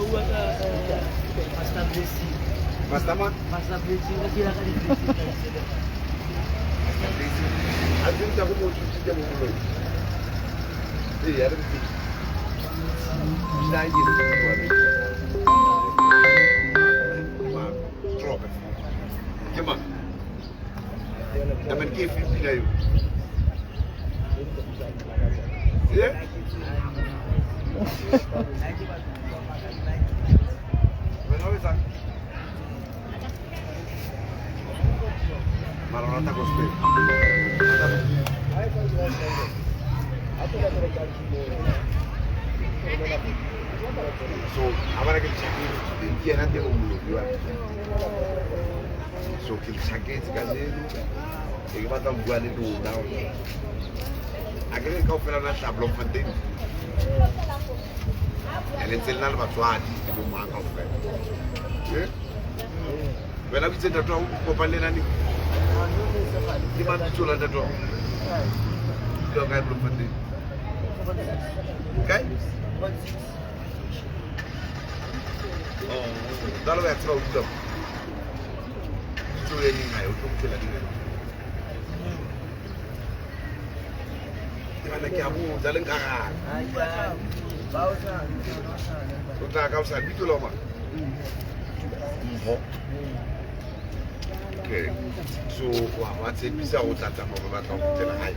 bua ka Pastor Blessing. Pastor mang? Pastor Blessing ka kila ka di-blessing. Pastor Blessing. A ke ntse go mo thusitse mo moloi. Ee, ya re mfiki. Pina e ke le bua le. Drop. Ke mang? Amen ke efe pina eo? Yeah? Wena o etsang? Mara o rata gospel. So, a bona ke le tjhaketse today. Ke yena teng o moloi wa. So ke le tjhaketse kajeno. E ke batla ho bua le lona. A ke re kaofela lona hlaha Bloemfontein. Ene ntse le na le batswadi le bo mang kaofela. Eh? Wena o itse ntate wa hao o kopane le ena neng? Ke mang bitso la ntate wa hao? O dula kae Bloemfontein? Kae? Oh, jwale wa tseba o dula mo. Bitso le neng hae o tlo kgutlela neng hae? Ke bana ke a botsa le nkaraba. O tla ka hosane bitso la hao mang? Mpho. Okay. So wa tshepisa ho tla tsamaya ba batla ho kgutlela hae.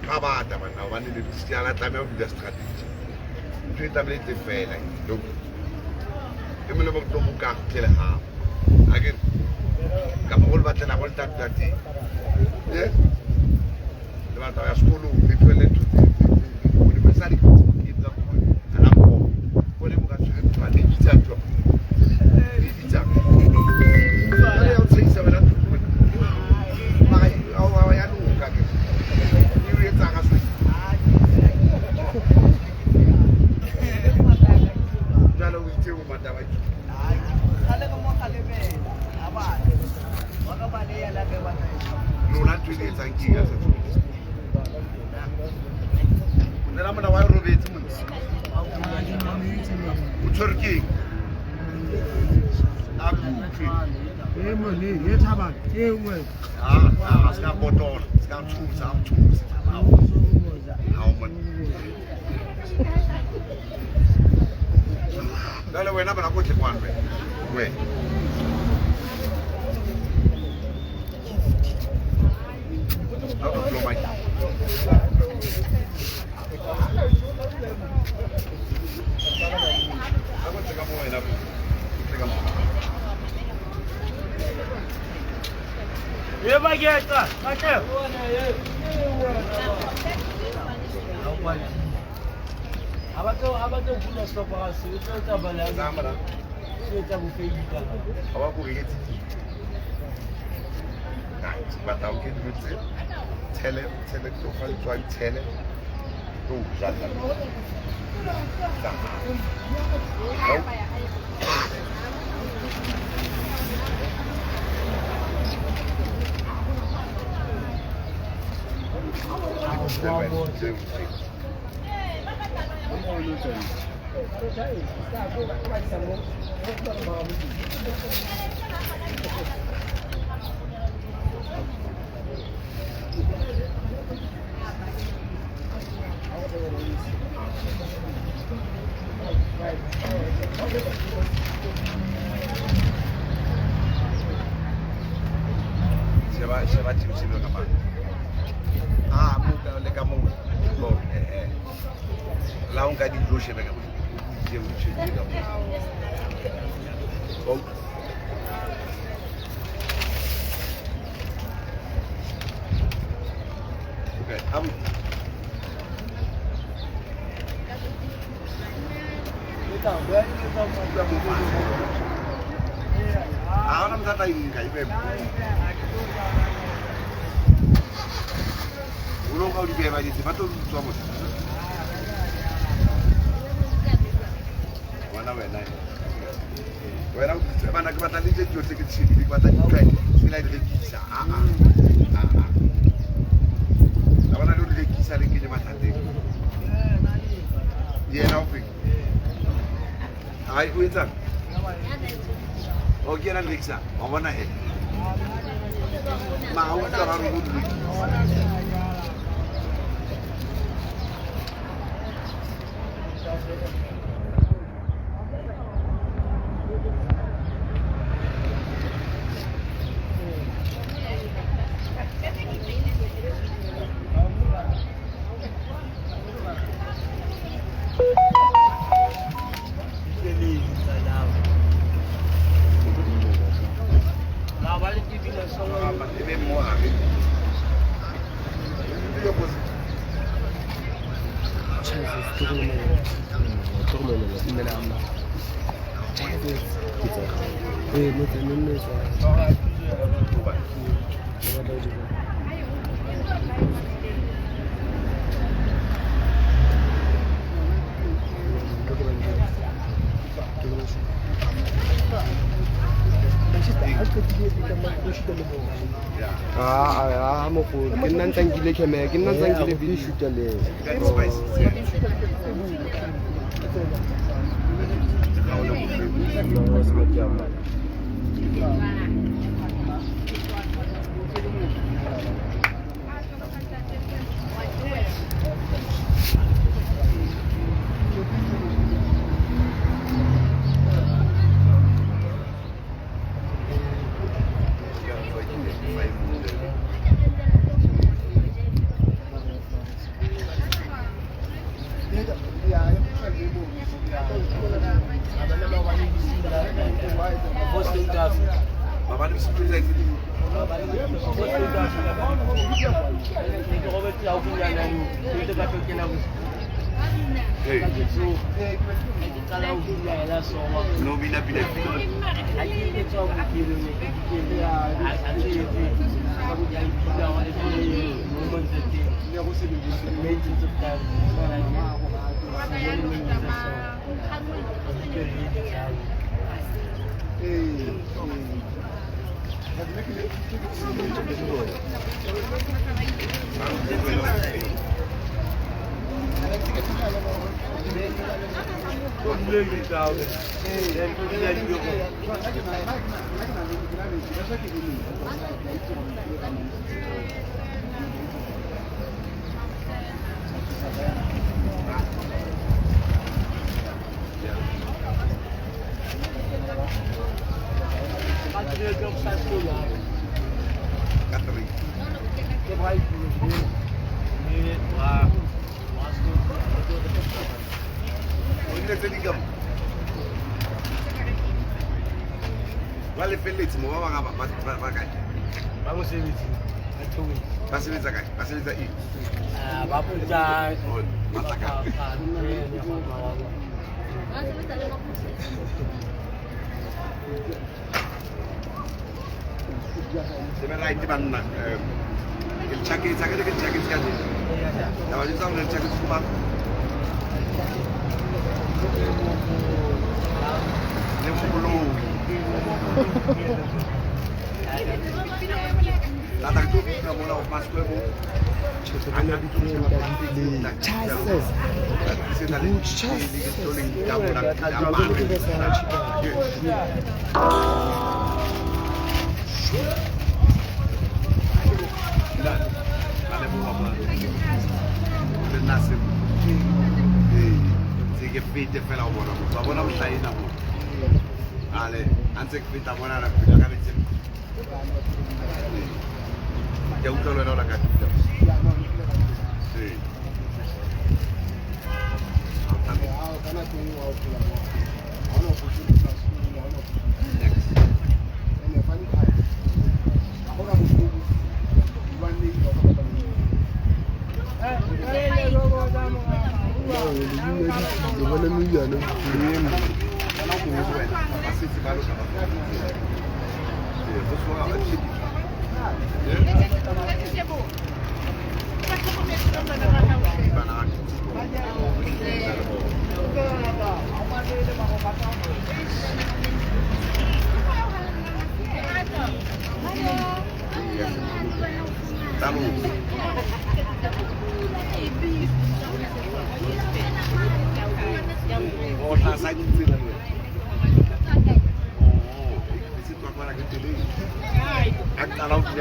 Ga bata banna hobane le se la tlameha ho dula strateng tje. Ntho e tlamehile e tle fela. Look. E mong le mong tlo mo ka kgutlele hao. Akere kapa go le batlela go le tla dula teng. Eh? Le batla ho ya sekolong le tlohelle ntho tse tse mosadi ke tsebo ke etsa gore ana go go le mo ka tshwere ntho a le bitsa ntho. Le bitsa. Jwale ya o tshehisa wena ntho wena. Mara ha ya loka ke. E o etsang ha se. Jwale o itse o mataba ke. Lona ntho e le etsang ke eng ha sa tsebe? Nna mona wa robetse mona. O tshwerwe ke eng? A ke utlwe. E mone, e thaba, e nngwe. Ah, ah, se ka potola, se ka tshosa, ha o tshose. Ha o mona. Jwale wena bana ko tle kwano wena. Wena. Ha o tlo blow mic. Ha ko tle ka mo wena. Tle ka mo. Ye Maketla, Katlego. Ha ba tlo bula stop ga se o tlo tsamaya le Tsamaya bana. se etsa bofeili ka. Ha wa ko reketse dijo. Hai, batla o ke dijo tse. Tshele, tshele ke tlo fa letswai tshele. Tlo ja tla. Tsamaya. Hao. Sheba sheba tjeo shebe ka mane. Ah, mo ka le ka mo. Bo eh eh. La o nka dijo shebe ka mo. Je o shebe ka mo. Bo. Okay, abu. Ha hona motho a tla e nka e be. O lo nka o di behe ba ditse ba tlo utswa motho. Ngwana wena. Wena o bitse bana ke batla le je dijo tse ke di shebile ke batla di try. Se la di rekisa. Ah ah. Ah ah. La bona le di rekisa le kenye mathateng. Yena o feng? Ai o etsang? O ke yena le rekisang? Wa bona he. Ma ha o utlwa ba re o di rekisa. Ke nna ntse nkile camera, ke nna ntse nkile video shoot le.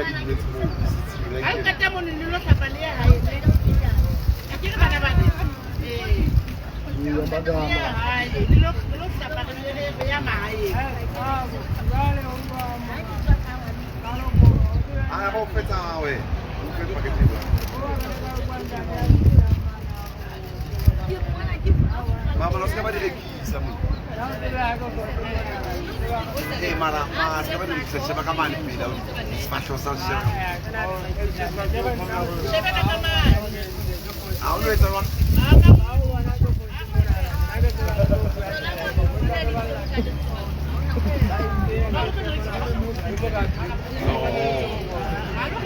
di dumetse moo setsing. Ha nka tla mono le lo hlapa le ya hae. A ke re bana ba. Eh. Ya hae, le lo hlapa re ya mahaeng. Ah, ba o fetsa we. O fetsa pakete e. Mama, lo se ka ba di rekisa mo. Eh, mara, ma se ka ba di rekisa, sheba ka mane pele, sefahleho sa sheba. Sheba ka mane. Ha o lo etsa jwang? No.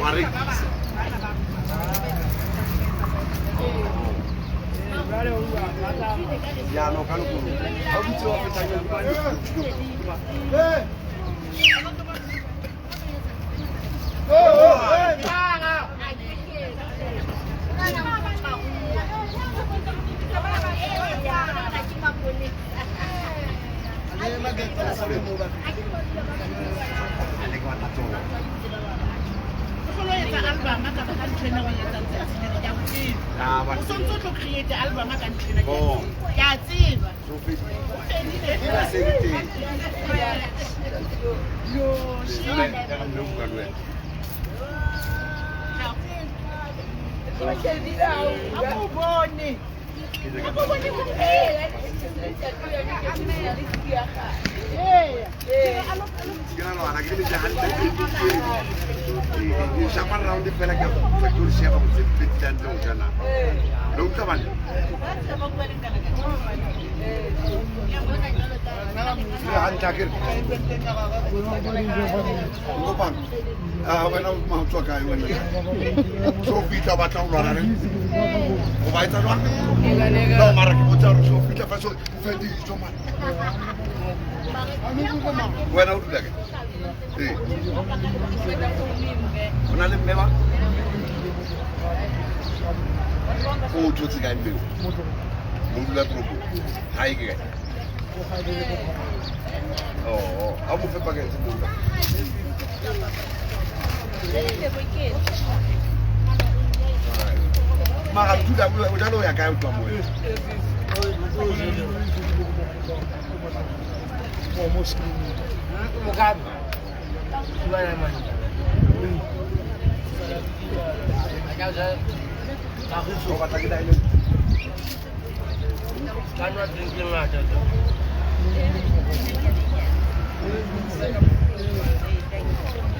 Wa rekisa. Ya no ka lokolo. Ha o bitse wa fetang ya Album ka ba ntho ena o etsang tsatsi lena ke a o tseba. O sontso o tlo create album ka ntho ena ke a tseba. So fedile. O fedile. Ena se ke teng. Yo, shebe. Ha o bone. Ha o bone mo Ke na lwana ke le hantle ke shapa round fela ke tla ke le sheba go tse pedi hantle ho jana. Le utlwa bana? Le hantle akere. Ngopang. Ah wena o ma tswa kae wena? So fitla batla ho lwana re. O ba etsa jwang? No mara ke botsa hore so fitla fa so feditso mara. Wena o dula kae? Ee. O na le mme ba? O thotse kae mme? O dula toropong. Ha e ke kae? Oh, ha mo fe pakete mo dula. Mara dula o jalo ya kae o tswa mo?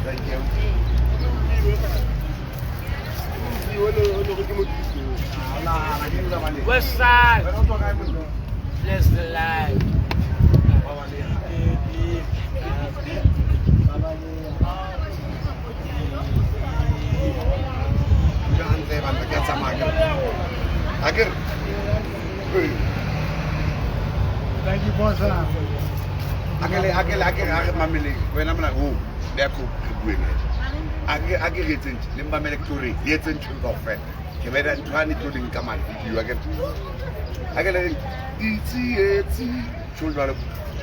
Thank you. West side. Bless the life. Thank you, boss. Akele mamele wena mona ho le ko bueng ake re etseng le mamele ke re le etseng ntho kaofela ke bera ntho ane tlo leng ka mane video ake akele ditsietsi tjho jwalo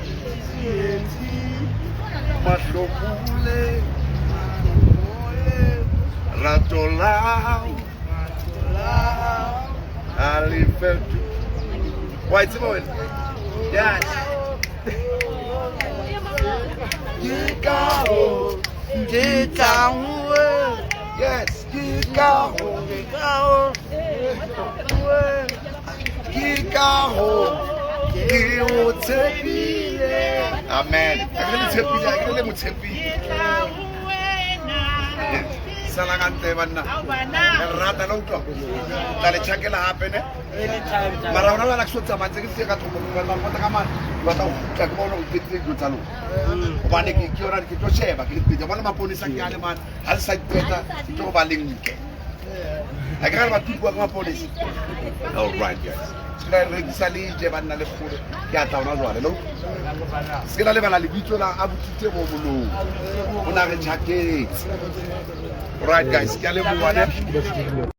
ditsietsi mahlomole rato lao a le fetu wa tseba wena yes Yes, Amen. Salagante banna. Rata la utlwa. Tla le tjhakela hape ne. Mara hona jwale ha ke so tsamaya ntse ke se ka thoko ba mpota ka mane. Ke batla ho kgutla ke bone hore ke dilo tsa lona. Hobane ke yona ke tlo sheba ke le pedi. Bona maponesa ke a le mane. Ha le sa qeta ke tlo ba le nke. Ha ke re ba tutuwa ka maponesa. All right guys. Se ka rekisa le je banna le kgole. Ke a tla hona jwale lo. Se ke la lebala lebitso la abuti bo bolong. O na re tjhaketse. All right guys, ke a leboha ne.